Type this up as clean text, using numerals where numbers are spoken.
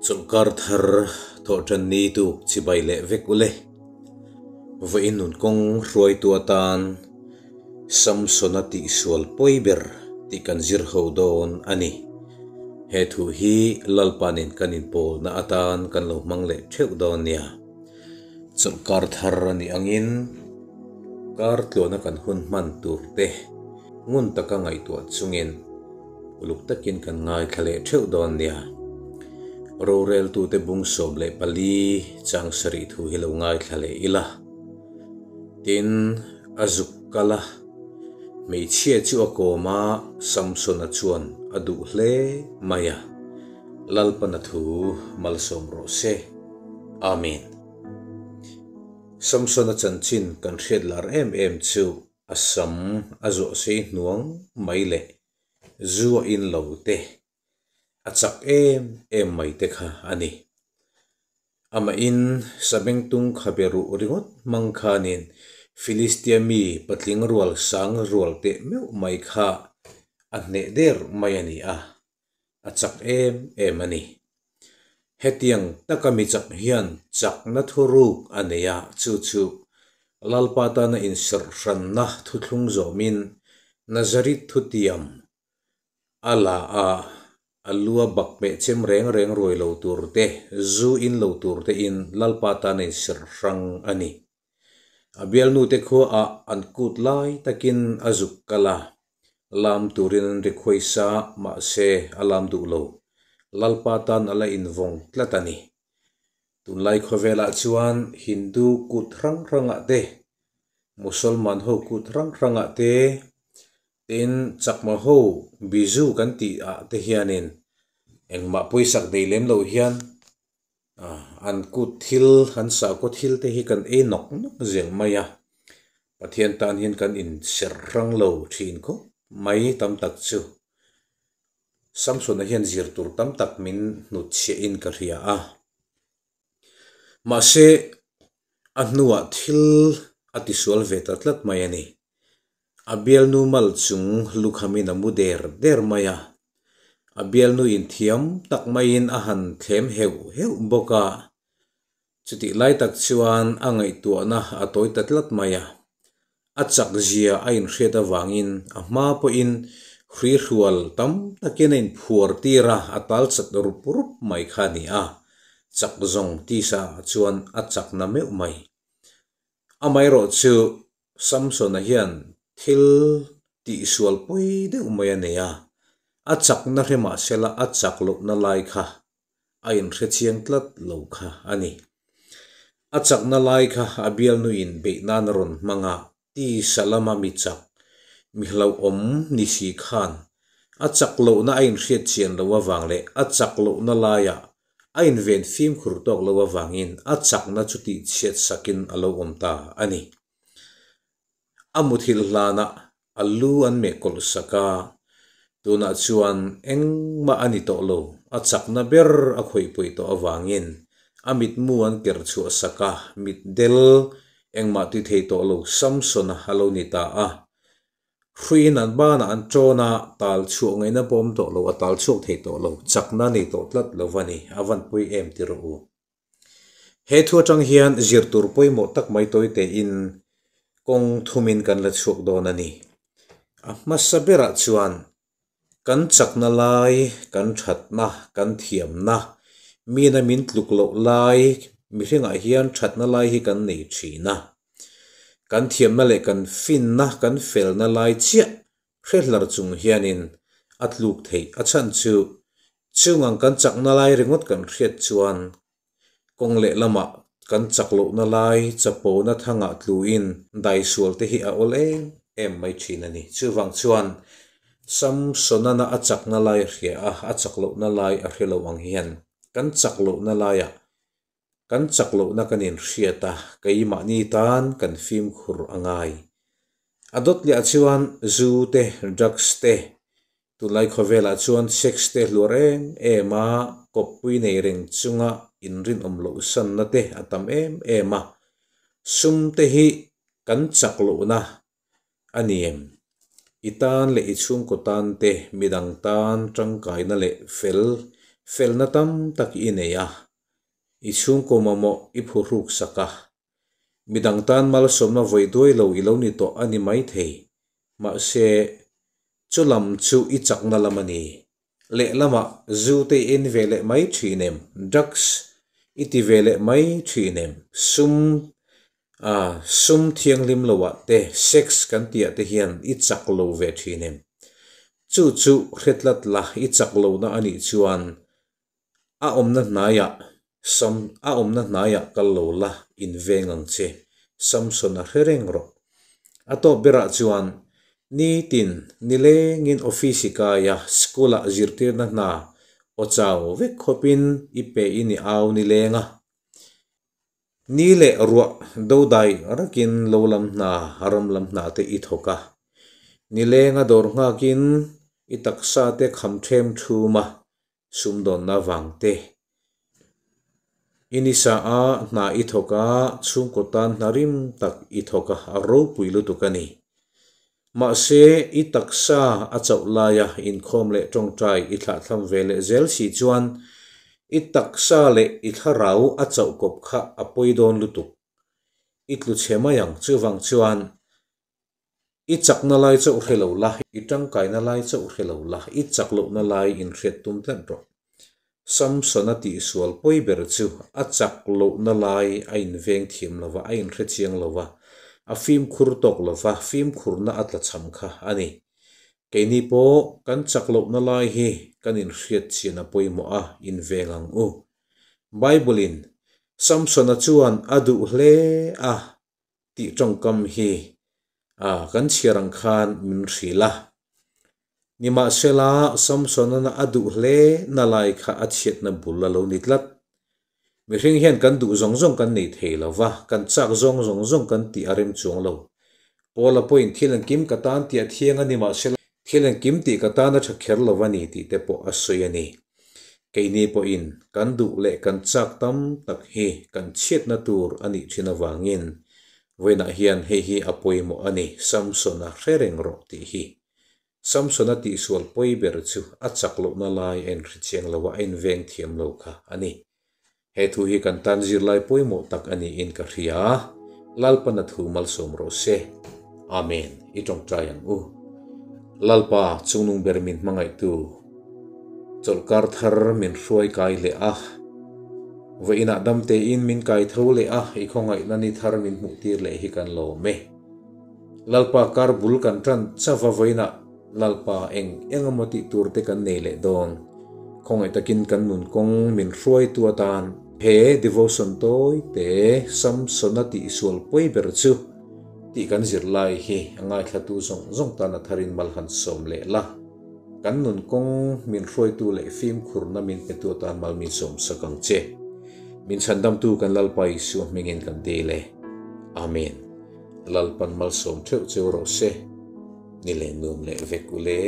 Chawlhkar thar thawhṭan ni tuk chibai leh vek ule. Vawiin nun kawng hruaitu atan Samsona tihsual pawi ber tih kan zir ho dawn a ni. He thu hi Lalpa nen kan inpawlna atan kan lo hmang leh theuh dawn nia. Chawlhkar thar a nih angin kar tluana kan hun hman tur te ngun taka ngaihtuah chungin uluk takin kan ngaithla leh theuh dawn nia. Roreltute bung 14 chang sarih thu hi lo ngaithla leh ila. Tin, a zuk kal a, hmeichhia chu a kawm a, Samsona chuan a duh hle mai a, Lalpana thu malsawm rawh se. Amen. Samsona chanchin kan hriat lar em em chu a sam a zawh sei hnuang mai leh zu a in lo te, a chak em em mai te kha a ni. Amahin sabengtung khabe ruh ringawt hmang khanin Filistia mi patling rual sang rual teh meuh mai kha a hneh der mai a ni a, a chak em em a ni. Hetiang taka mi chak hian chakna thuruk a nei a, chu chu Lalpa tana inserhranna thuthlung zawmin Nazareth thutiam a la a, a lua bak meh chem reng reng ruai lo tur te, zu in lo tur te in Lalpa tana inserhrang a ni. A bialnute khuaah an kut lai takin a zuk kal a, lam turin an ri khuaisa mahse a lam duh lo. Lalpa tan a la invawng tlat a ni. Tunlai khawvelah chuan Hindu kut hrang hrangah te, Musalman ho kut hrang hrangah te, tin Chakma ho Bizu kan tih ah te hianin engmah pawisak nei lem lo hian An kut thil, an sakhaw thil te hi kan ei nawk nawk zel mai a, Pathian tan hian kan inserh hrang lo thin khawp mai tam tak chu. Samsona hian zir tur tam tak min hnutchhiah in ka hria a. Mahse, a hnuah thil a tisual ve ta tlat mai a ni. A bialnu mal chung lukhamin a mu der der mai a, a bialnu inthiam tak maiin a han thlem heuh heuh bawk a. Chutih lai tak chuan a ngaihtuahna a tawi ta tlat mai a, a chak zia a inhriat avangin a hma pawhin hrui hrual tam takin a inphuar tir a, a tal chat rup rup mai kha a ni a, chak zawng tisa chuan a chakna meuh mai. Amaherawhchu Samsona hian thil tihsual pawi deuh mai a nei a, a chakna hre mah sela a chak lohna lai kha a inhre chiang tlat lo kha a ni. A chakna lai kha a bialnuin beih nan a rawn hmang a, tisa lama mi chak, mi hlauhawm ni si khan a chak lohna a inhriat chian loh avang leh a chak lohna laiah a inven fimkhur tawk lo avangin a chakna chu tihchhiat sakin a lo awm ta a ni. A muthilh hlanah a lu an meh kawlh sak a, tunah chuan engmah a ni tawh lo, a chakna ber a khawihpui tawh avangin a mitmu an ker chhuah sak a, mitdel engmah ti thei tawh lo Samsona a lo ni ta a. Hruiin an banah an ṭawn a, tal chhuah ngaihna pawh awm tawh lo, a tal chhuak thei tawh lo, chakna a nei tawh tlat lo va ni, a van pawi em ti rawh u. He thu atang hian zir tur pawimawh tak mai tawi tein kawng thumin kan la chhuak dawn a ni. A hmasa berah chuan kan chakna lai, kan thatna, kan thiamna, mina min tluk loh lai mihringah hian thatna lai hi kan nei thin a. Kan thiamna leh kan finna, kan felna lai chiah hrehlar chung hianin a tluk theih a chhan chu Chung ang kan chakna lai ringawt kan hriat chuan kawng lehlamah kan chak lohna lai chapona thangah tluin daisual te hi a awl em em mai thin a ni. Chuvang chuan Samsonana a chakna lai a hria a, a chak lohna lai a hre lo ang hian kan chak lohna laiah kan chak lohna kan inhriat a, keimahni tan kan fimkhur a ngai. A dawt leh chuan zu te, drugs te, Tunlai khawvelah chuan sex te hluar em em a, kawppui nei reng chunga inrinawm loh sanna te a tam em em a, sum te hi kan chak lohna a ni em? I tan leh i chhungkaw tan te midang tan tangkaina leh fel Felna tam tak i nei a, i chhungkaw mamawh i phuhruk sak a. Midang tan malsawmna vawi duai lo i lo ni tawh a ni maithei. Mahse, chu lam chu i chakna lam a ni. Lehlamah zu te i en ve leh mai thin em? Drugs i ti ve leh mai thin em? Sum a, sum thianghlim loah te, sex kan tihah te hian i chak lo ve thin em? Chu chu hre tlat la, i chak lohna a nih chuan a awmna hnaiah Sam, a awmna hnaiah kal lo la, inveng ang che, Samson a hre reng rawh. A tawp berah chuan nitin nilengin office i kai a, school ah zirtirna hna aw chau vek khawpin i pe in i au nileng a. Ni leh ruah dodai rakin lo lam hna, ram lam hna te i thawk a. Nilenga dawr nghakin i taksa te kham them thum a, sumdawnna vang te. I nisa a hna i thawk a, chhungkaw tan hna rim tak i thawk a, a ropui lutuk a ni. Mahse, i taksa a chauh laia inkhawm leh tawngtai i thlahthlam ve leh zel si chuan i taksa leh i thlarau a chauh kawp kha a pawi dawn lutuk. I tlu chhe mai ang. Chuvang chuan I chakna lai chauh hre lo la, i tangkaina lai chauh hre lo la, i chak lohna lai inhriat tum tlat rawh. Samson-a tihsual pawi ber chu a chak lohna lai a inveng thiam lo va, a inhre chiang lo va, a fimkhur tawk lo va, fimkhurna a tlachham kha a ni. Keini pawh kan chak lohna lai hi kan inhriat chian a pawimawh a, inveng ang u. Bible-in Samson-a chuan a duh hle a. Tih tawngkam hi a kan chhiar ang khan min hrilh a. Nimahsela, Samsonana a duh hle na lai kha a chhiatna bul a lo ni tlat. Mihring hian kan duh zawng zawng kan nei thei lo va, kan chak zawng zawng zawng kan tih a rem chuang lo. Paula pawhin thil engkim ka tan tih a thiang a ni mahsela, thil engkim tih ka tan a tha kher lo a ni tih te pawh a sawi a ni. Keini pawhin kan duh leh kan chak tam tak hi kan chhiatna tur a nih thin avangin vawiinah hian hei hi a pawimawh a ni, Samson-a hre reng rawh tih hi. Samson-a tihsual pawi ber chu a chak lohna lai a inhre chiang lo a, a inveng thiam lo kha a ni. He thu hi kan tan zirlai pawimawh tak a niin ka hria. Lalpana thu malsawm rawh se. Amen. I tawngtai ang u. Lalpa chungnung ber min hmangaihtu chawlhkar thar min hruai kai leh a. Vawiinah dam tein min kai tho leh a, i khawngaihna ni thar min hmuh tir leh hi kan lawm e. Lalpa kar bul kan tan chauh a vawiinah Lalpa eng eng emaw tih tur te kan nei leh dawn. Khawngaih takin kan nun kawng min hruaitu atan he devotion tawi te Samsona tihsual pawi ber chu tih kan zir lai hi a ngaithlatu zawng zawng tan a tharin mal han sawm leh la. Kan nun kawng min hruaitu leh fimkhurna min petu atan mal min sawm sak ang che. Min chhandamtu kan Lalpa Isua hmingin kan dil e. Amen. Lalpan malsawm theuh cheu rawh se. Ni leh nuam leh vek u le.